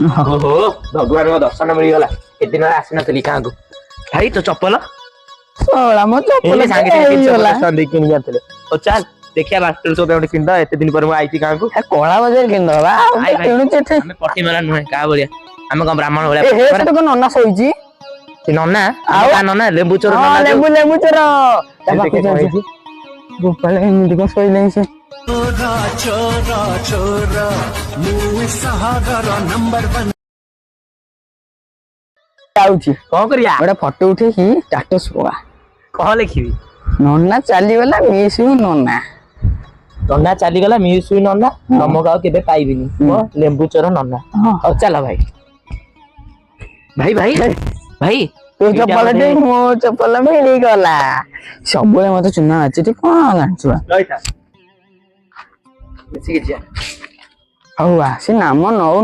ଓହୋ, ଭଗବାନଙ୍କ ଦର୍ଶନ ମିଳିଗଲା। ଏତେ ଦିନ ହେଲା ଆସିନଥିଲି ଗାଁକୁ। ଭାଇ, ତୋ ଚପଲ। ଶଳା, ମୋ ଚପଲ ଏଇ ସାଙ୍ଗେ ସାଙ୍ଗେ 350 ହେଇଗଲା। ଟଙ୍କା ଦେଇକି କିଣିକି ଆଣିଥିଲେ। ହଉ ଚାଲ ଦେଖିବା, ବାଟରୁ ତୋ ପାଇଁ ଗୋଟେ କିଣିଦବା। ଏତେ ଦିନ ପରେ ମୁଁ ଆଇଛି ଗାଁକୁ। ଏ କଳା ବଜାର କିଣିଦବା ଆଉ। ଭାଇ, ଭାଇ। କିଣୁଛି ଏଠି। ଆମେ ପଟି ମେଳା ନୁହେଁ କାହା ଭଳିଆ। ଆମେ କଣ ବ୍ରାହ୍ମଣ ଭଳିଆ? ଏ ହେ, ସେଠି କଣ ନନା ଶୋଇଛି? ସେ ନନା ଆଉ? ଆଉ ନନା ଲେମ୍ବୁ ଚୋର। ହଁ। ନନା ଯୋଉ- ଲେମ୍ବୁ, ଲେମ୍ବୁ ଚୋର ତା ଦେଖେ ପାଖକୁ କଣ ଯାଉଛି। ହେଇଛି। ଗୋପାଳ, ଏମିତି କଣ ଶୋଇଲେଣି ସେ? ଚୋରା ଚୋରା ଚୋରା, ମୁଁ ସହରର ନମ୍ବର ୱାନ୍। ଯାଉଛି। କଣ କରିବା? ଗୋଟେ ଫଟୋ ଉଠେଇକି ଷ୍ଟାଟସ ପକା। କଣ ଲେଖିବି? ନନା ଚାଲିଗଲା, ମିସ୍ you ନନା। ନନା ଚାଲିଗଲା, ମିସ୍ you ନନା, ତମକୁ ଆଉ କେବେ ପାଇବିନି ମୋ ଲେମ୍ବୁ ଚୋର ନନା। ହଉ ଚାଲ ଭାଇ, ଭାଇ, ଭାଇ, ଭାଇ। ତୋ ଏଇଟା ଚପଲ ବୋଧେ- ମୋ ଚପଲ ମିଳିଗଲା। ସବୁବେଳେ ମତେ ଚୁନା ମାରୁଛି। ଟିକେ କଣ ଜାଣିଛୁ ବା? ରହିଥା, ମିଶିକି ଯିବା। ହଉ ଆ, ସେ ନାମ ନଉ।